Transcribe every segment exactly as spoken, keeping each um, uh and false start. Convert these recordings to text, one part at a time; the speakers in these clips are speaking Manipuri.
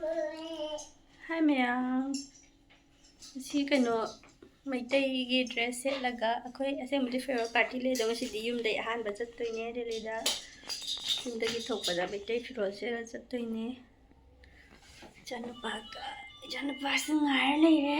ꯍꯥꯏ ꯃꯌꯥꯝ, ꯉꯁꯤ ꯀꯩꯅꯣ, ꯃꯩꯇꯩꯒꯤ dress ꯁꯦꯠꯂꯒ, ꯑꯩꯈꯣꯏ ꯑꯁꯦꯡꯕꯗꯤ farewell party ꯂꯩ, ꯑꯗꯣ ꯉꯁꯤꯗꯤ ꯌꯨꯝꯗꯩ ꯑꯍꯥꯟꯕ ꯆꯠꯇꯣꯏꯅꯦ ꯗꯦꯜꯂꯤꯗ꯫ ꯌꯨꯝꯗꯒꯤ ꯊꯣꯛꯄꯗ ꯃꯩꯇꯩ ꯐꯤꯔꯣꯜ ꯁꯦꯠꯂ ꯆꯠꯇꯣꯏꯅꯦ꯫ ꯏꯆꯥꯅꯨꯄꯥꯒ, ꯏꯆꯥꯅꯨꯄꯥꯁꯨ ꯉꯥꯏꯔ ꯂꯩꯔꯦ꯫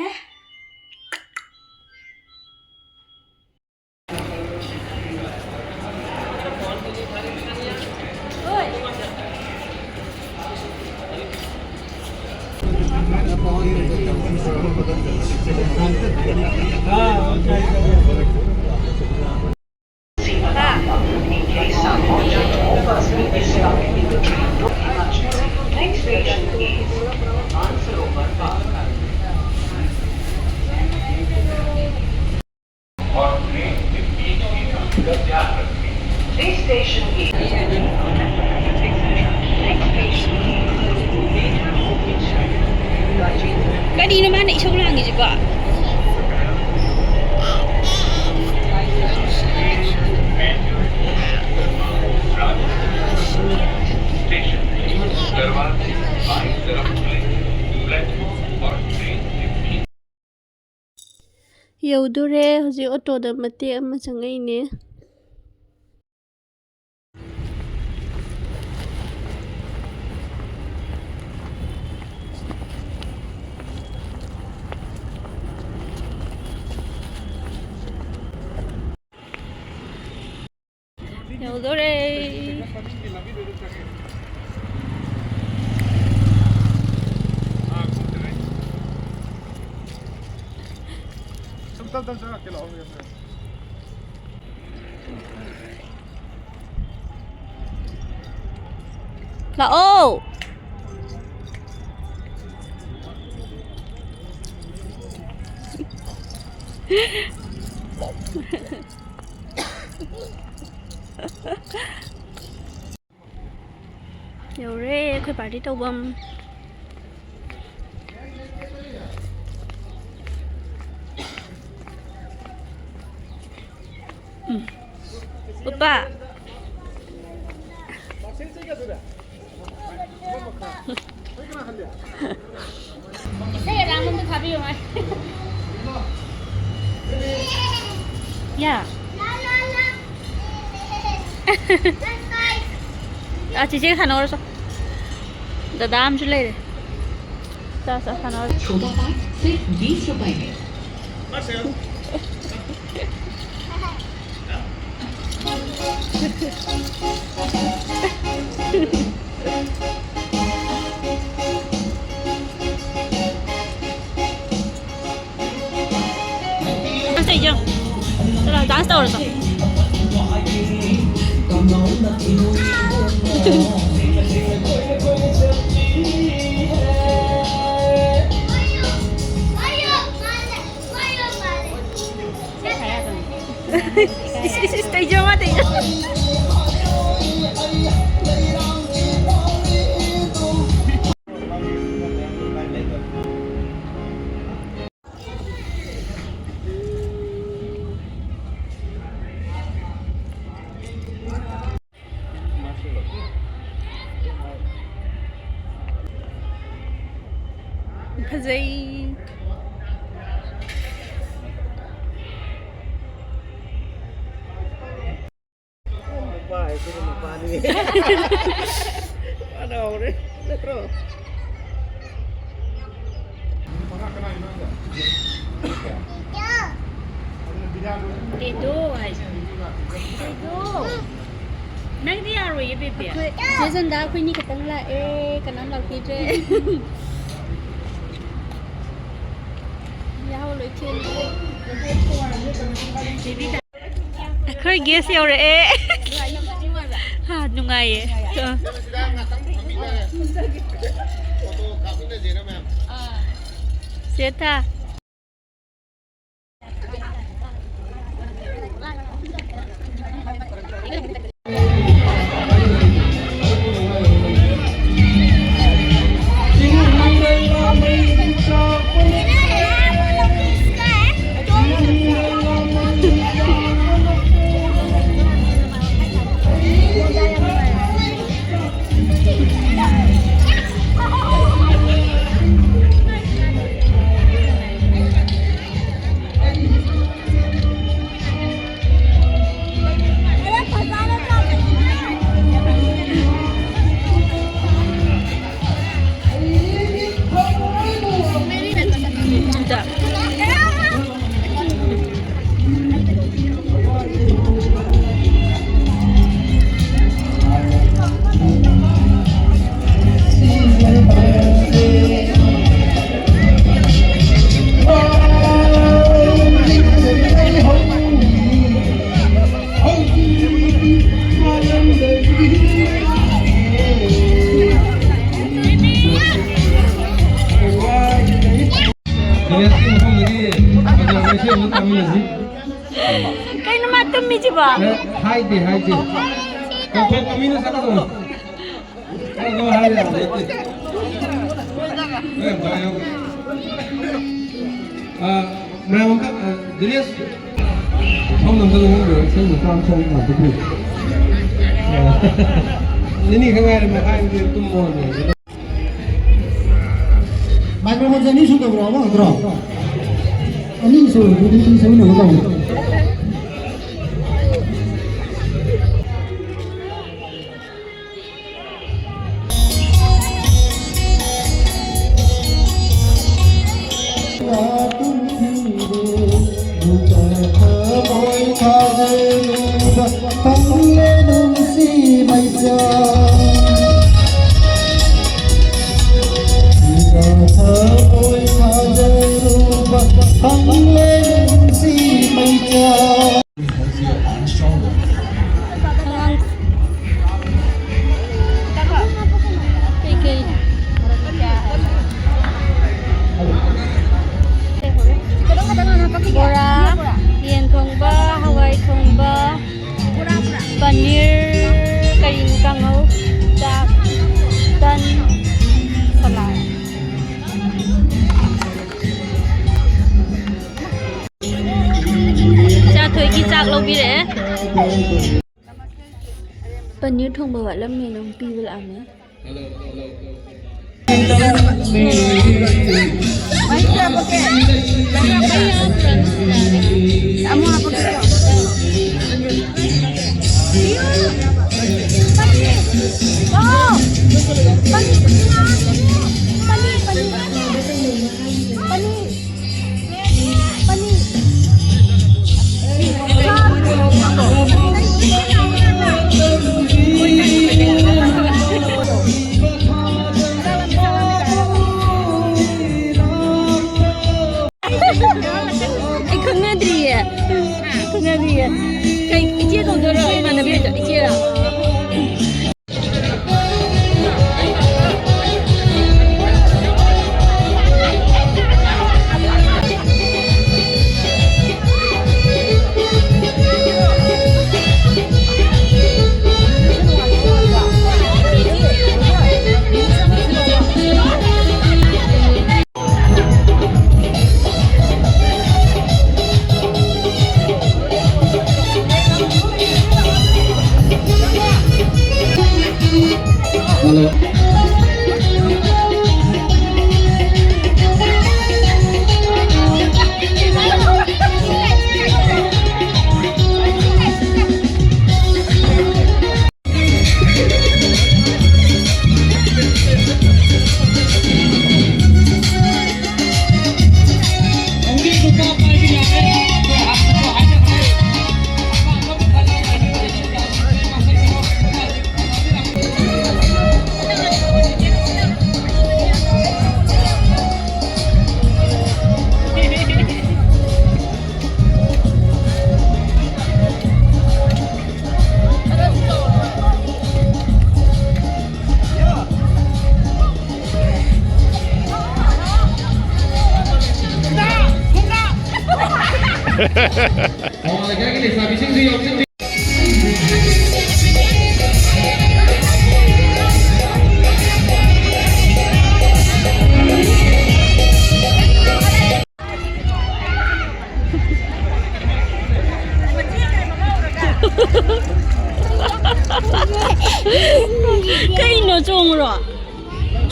Next station is Mansarovar Park. और अपने बीच की दूरी का ध्यान रखें। This station is next station is Rajendra Gajendra. ꯀꯔꯤꯅꯣ ꯃꯥꯅ ꯏꯁꯧ ꯂꯥꯡꯉꯤꯁꯤꯕꯣ? Station. दरवाजे बाईं तरफ खुले। प्लेटफॉर्म और ट्रेन के बीच ꯌꯧꯗꯣꯔꯦ꯫ ꯍꯧꯖꯤꯛ ꯑꯣꯇꯣꯗ ꯃꯇꯦꯛ ꯑꯃ ꯆꯪꯉꯛꯏꯅꯦ꯫ ꯌꯧꯗꯣꯔꯦ꯫ ꯂꯥꯛꯑꯣ꯫ ꯌꯧꯔꯦ ꯑꯩꯈꯣꯏ party ꯇꯧꯐꯝ꯫ ꯎꯝ꯫ ꯎꯄꯥ꯫ ꯏꯁꯩ ꯑꯔꯥꯡꯕ ꯑꯝꯇ ꯊꯥꯕꯤꯌꯨ ꯍꯥꯏ꯫ ꯌꯥ꯫ ꯑ, ꯆꯤꯆꯦꯒ ꯁꯥꯟꯅꯧꯔꯣ ꯆꯣ꯫ ꯗꯗꯥ ꯑꯃꯁꯨ ꯂꯩꯔꯦ꯫ ꯆꯥ, ꯆꯥ, ꯁꯥꯟꯅꯧꯔꯣ꯫ छोटा पैक सिर्फ बीस रुपए में। Dance ꯇꯧꯔꯁꯦ, ꯏꯆꯦ꯫ ꯆꯠꯂꯣ, dance ꯇꯧꯔꯁꯦ꯫ ꯏꯁ, ꯏꯁ, ꯏꯁ, ꯇꯩꯖꯧ ꯃꯥ, ꯇꯩꯖꯧ꯫ ꯐꯖꯩ꯫ ꯅꯨꯄꯥ ꯍꯥꯏꯁꯤꯗꯤ ꯅꯨꯄꯥꯅꯤ꯫ ꯅꯨꯄꯥꯅ ꯍꯧꯔꯦ, ꯅꯠꯇ꯭ꯔꯣ? ꯇꯦꯗꯣ ꯍꯥꯏꯁꯦ꯫ ꯇꯦꯗꯣ꯫ ꯅꯪꯗꯤ ꯌꯥꯔꯣꯏꯌꯦ, ꯕꯦꯕꯤ꯫ ꯑꯩꯈꯣꯏ ꯆꯦ ꯖꯟꯗꯥ ꯑꯩꯈꯣꯏꯅꯤ ꯈꯛꯇꯪ ꯂꯥꯛꯑꯦ, ꯀꯅꯥꯝ ꯂꯥꯛꯄꯤꯗ꯭ꯔꯦ꯫ ꯌꯥꯍꯧ ꯂꯣꯏ ꯊꯦꯡꯉꯦ꯫ ꯑꯩꯈꯣꯏ guest ꯌꯧꯔꯛꯑꯦ꯫ ꯍꯥ, ꯅꯨꯡꯉꯥꯏꯌꯦ꯫ ꯑ꯫ ꯆꯦ ꯊꯥ꯫ ꯀꯩꯅꯣ ꯃꯥ ꯇꯨꯝꯃꯤꯁꯤꯕꯣ? ꯑꯦ, ꯍꯥꯏꯗꯦ, ꯍꯥꯏꯗꯦ꯫ ꯀꯣꯟꯊꯣꯛꯄ ꯃꯤꯅ ꯆꯠꯀꯗꯧꯅꯤ꯫ ꯑꯗꯣ ꯍꯥꯏꯔꯦ, ꯍꯧꯖꯤꯛꯇꯤ꯫ ꯑꯦ, ꯚꯥꯏ, ꯑ, ꯃꯌꯥꯝ ꯑꯝꯇ, ꯑ, ꯗ꯭ꯔꯦꯁ ꯁꯣꯝꯗ ꯑꯝꯇ ꯂꯧꯍꯟꯕꯤꯔꯣ, ꯏꯁꯩ ꯃꯆꯥ ꯑꯃ ꯁꯣꯝꯗ ꯉꯥꯛꯇ ꯄꯤꯌꯨ꯫ ꯑ, ꯅꯤꯅꯤ ꯈꯛ ꯉꯥꯏꯔꯦ, ꯃꯈꯥꯏꯗꯨꯗꯤ ꯇꯨꯝꯃꯣ ꯍꯥꯏꯕꯅꯦ꯫ ꯃꯥꯏꯀ꯭ꯔꯣꯐꯣꯟꯁꯦ ꯑꯅꯤ ꯁꯨꯗꯕ꯭ꯔꯣ? ꯑꯃꯈꯛꯇ꯭ꯔꯣ? ꯑꯅꯤ ꯁꯨꯔꯗꯤ ꯃꯤ ꯁꯦꯝꯃꯤꯟꯅꯕ ꯇꯧꯅꯤ꯫ ꯕꯣꯔꯥ, ꯌꯦꯟ ꯊꯣꯡꯕ, ꯍꯋꯥꯏ ꯊꯣꯡꯕ, ꯄꯅꯤꯔ, ꯀꯔꯤꯅꯣ, ꯀꯥꯡꯍꯧ, ꯆꯥꯛ, ꯇꯟ, ꯁꯂꯥꯗ꯫ ꯏꯆꯥꯊꯣꯏꯒꯤ ꯆꯥꯛ ꯂꯧꯕꯤꯔꯛꯑꯦ꯫ ꯄꯅꯤꯔ ꯊꯣꯡꯕ ꯋꯥꯠꯂꯝꯃꯦꯅ ꯑꯃꯨꯛ ꯄꯤꯕ ꯂꯥꯛꯑꯝꯃꯦ꯫ ꯑꯋꯥꯡ ꯂꯩꯀꯥꯏꯒꯤ ꯂꯩꯁꯥꯕꯤꯁꯤꯡꯁꯨ ꯌꯥꯎꯁꯤꯟꯕꯤ꯫ ꯀꯩꯅꯣ, ꯆꯣꯡꯉꯨꯔꯣ?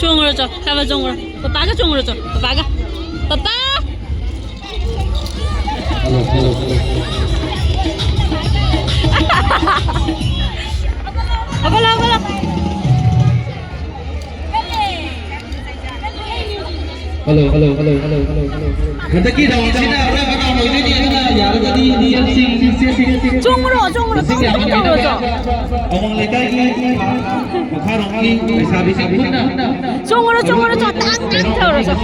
ꯆꯣꯡꯉꯨꯔꯣ ꯆꯣ, ꯈꯔ ꯆꯣꯡꯉꯨꯔꯣ꯫ ꯄꯄꯥꯒ ꯆꯣꯡꯉꯨꯔꯣ ꯆꯣ, ꯄꯄꯥꯒ꯫ ꯄꯄꯥ! Hello, hello, hello. ꯍꯧꯒꯠꯂꯣ, ꯍꯧꯒꯠꯂꯣ꯫ Hello, hello, hello, hello, hello, hello, hello. ꯍꯟꯗꯛꯀꯤ ꯔꯥꯎꯟꯁꯤꯅ ꯑꯔꯣꯏꯕ ꯔꯥꯎꯟ ꯑꯣꯏꯗꯣꯏꯅꯤ, ꯑꯗꯨꯅ ꯌꯥꯔꯒꯗꯤ ꯗꯤ ꯑꯦꯝ ꯁꯤ, ꯁꯤ, ꯁꯤ, ꯁꯤ, ꯆꯣꯡꯉꯨꯔꯣ, ꯆꯣꯡꯉꯨꯔꯣ, ꯃꯁꯤꯡ ꯆꯣꯡꯉꯨꯔꯣ, ꯌꯥꯝꯃꯟꯈ꯭ꯔꯦ꯫ ꯆꯣꯡꯉꯨꯔꯣ, ꯆꯣ꯫ ꯑꯋꯥꯡ ꯂꯩꯀꯥꯏꯒꯤ ꯃꯈꯥꯔꯣꯝꯒꯤ ꯂꯩꯁꯥꯕꯤꯁꯤꯡ ꯄꯨꯟꯅ ꯆꯣꯡꯉꯨꯔꯣ, ꯆꯣꯡꯉꯨꯔꯣ, ꯆꯣ, ꯇꯥꯡ, ꯇꯥꯡ ꯊꯧꯔꯣ, ꯆꯣ꯫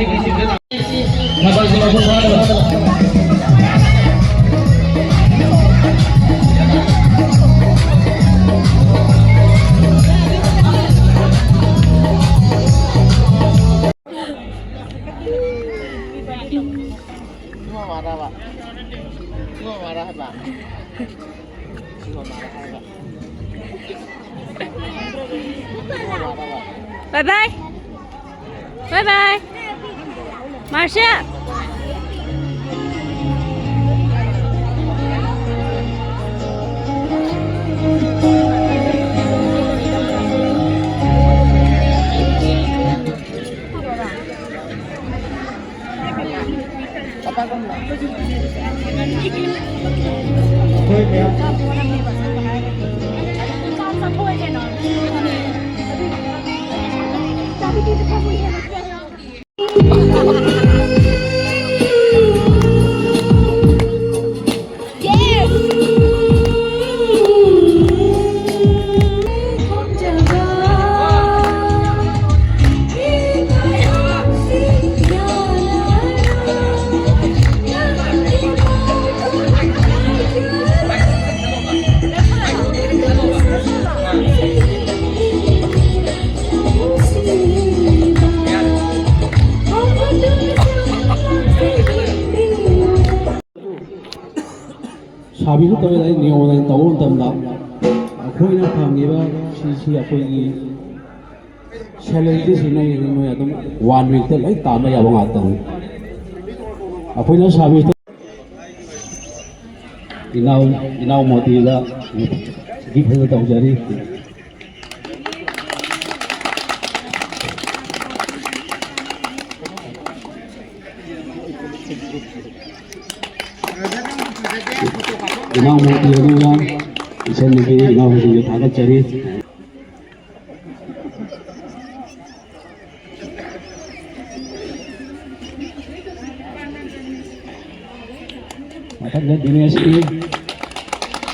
ꯊꯥꯕꯜꯁꯦ ꯃꯄꯨꯡ ꯐꯥꯅ Bye bye. Bye bye. Marcia. ꯁꯥꯕꯤꯁꯨ ꯇꯧꯋꯦ, ꯑꯩ ꯅꯤꯌꯣꯝ ꯑꯣꯏꯅ ꯇꯧꯕ ꯃꯇꯝꯗ ꯑꯩꯈꯣꯏꯅ ꯐꯪꯉꯤꯕ ꯁꯤꯁꯤ ꯑꯩꯈꯣꯏꯒꯤ ꯁꯦꯂꯔꯤꯁꯤ ꯅꯣꯏ, ꯅꯣꯏ ꯑꯗꯨꯝ ꯋꯥꯟ ꯋꯤꯛꯇ ꯂꯣꯏ ꯇꯥꯟꯕ ꯌꯥꯕ ꯉꯥꯛꯇꯅꯤ꯫ ꯑꯩꯈꯣꯏꯅ ꯁꯥꯕꯤꯁ ꯏꯅꯥꯎ, ꯏꯅꯥꯎ ꯃꯣꯗꯤꯗ ꯒꯤꯐ ꯑꯣꯏꯅ ꯇꯧꯖꯔꯤ꯫ ꯏꯅꯥꯎ ꯃꯣꯗꯤ ꯑꯗꯨꯒ ꯏꯆꯟꯅꯨꯄꯤ ꯏꯅꯥꯎꯁꯤꯡꯁꯨ ꯊꯥꯒꯠꯆꯔꯤ꯫ ꯃꯊꯪꯗ ꯗꯤꯅꯦꯁꯀꯤ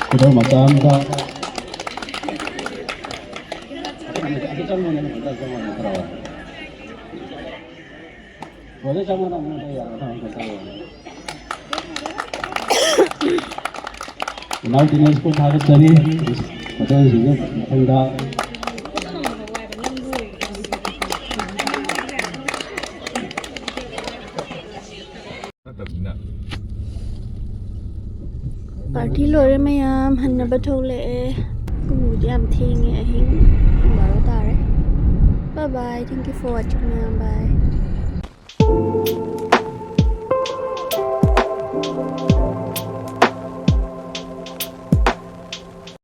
ꯈꯨꯗꯣꯜ ꯃꯆꯥ ꯑꯃꯒ ꯏꯅꯥꯎ ꯗꯤꯅꯦꯁꯄꯨ ꯊꯥꯒꯠꯆꯔꯤ꯫ ꯃꯊꯪꯁꯤꯡꯗ ꯃꯊꯪꯗ ꯅꯠꯇꯕꯅꯤꯅ꯫ ꯄꯥꯔꯇꯤ ꯂꯣꯏꯔꯦ ꯃꯌꯥꯝ, ꯍꯟꯅꯕ ꯊꯣꯛꯂꯛꯑꯦ꯫ ꯄꯨꯡꯕꯨꯗꯤ ꯌꯥꯝ ꯊꯦꯡꯉꯦ, ꯑꯍꯤꯡ ꯄꯨꯡ ꯕꯥꯔꯣ ꯇꯥꯔꯦ꯫ Bye bye, thank you for watching ꯃꯌꯥꯝ, bye꯫